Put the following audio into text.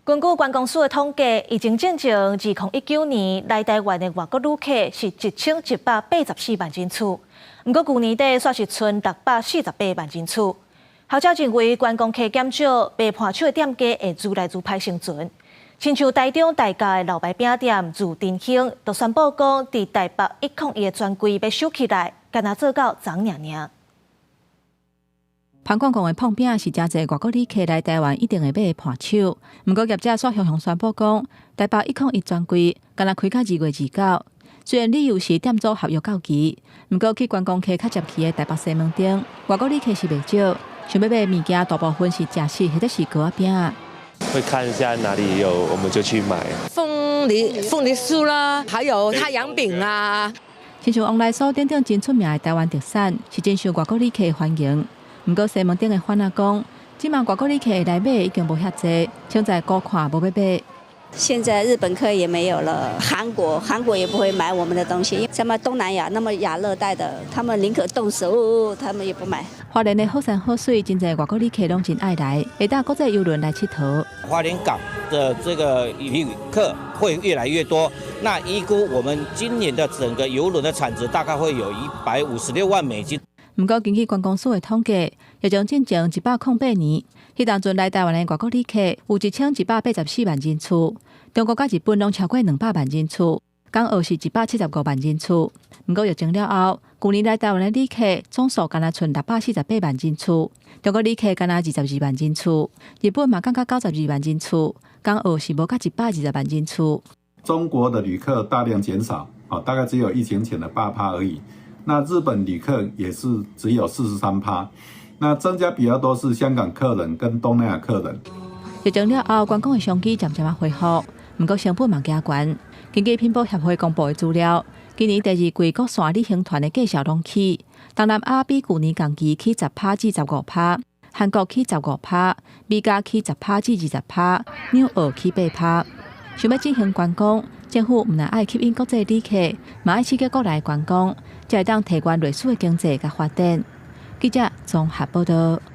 根據觀光署的統計，疫情進前2019年來台灣的外國旅客是1184萬人次，毋過舊年底煞是賰648萬人次。學者認為觀光客減少，賣伴手的店家會愈來愈歹生存。親像台中大甲的老牌餅店如振興，就宣布講，佇台北101的專櫃欲收起來，干焦做到昨爾爾。潘廣共的膨餅是誠濟外國旅客來台灣一定會買的伴手，毋過業者煞雄雄宣布講，台北101專櫃干焦開到2月29。雖然理由是店租合約到期，毋過去觀光客較捷去的台北西門町，外國旅客是袂少，想欲買物件大部分是食食或者是糕仔餅。會看一下哪裡有，我們就去買。鳳梨酥啦，還有太陽餅啊。親像旺來酥等等真出名的台灣特產，是真受外國旅客歡迎。毋過西門町的販仔講，這馬外國旅客來買已經無遐濟，穿在高看無欲買。現在日本客也沒有了，韓國也不會買我們的東西，因為什麼東南亞那麼亞熱帶的，他們寧可凍死，他們也不買。花蓮的好山好水，真濟外國旅客攏真愛來，會搭國際郵輪來𨑨迌。花蓮港的這個旅客會越來越多，那預估我們今年的整個郵輪的產值大概會有156萬美金。毋過根據觀光署的統計，疫情進前108年，彼當陣來台灣的外國旅客有1184萬人次，中國佮日本攏超過200萬人次，港澳是175萬人次。毋過疫情了後，舊年來台灣的旅客總數干焦賰648萬人次，中國旅客干焦22萬人次，日本嘛降到92萬人次，港澳是無到120萬人次。中國的旅客大量減少，大概只有疫情前的8趴而已。那日本旅客也是只有43趴，那增加比較多是香港客人跟東南亞客人。疫情了後，觀光的商機漸漸仔恢復，毋過成本嘛加懸。根據品保協會公布的資料，今年第二季國線旅行團的價數攏起，東南亞比舊年同期起10趴至15趴，韓國起15趴，美加起10趴至20趴，紐澳起8趴。想欲振興觀光，政府毋但愛吸引國際旅客，嘛愛刺激國內觀光，才會當提懸內需的經濟佮發展。記者綜合報道。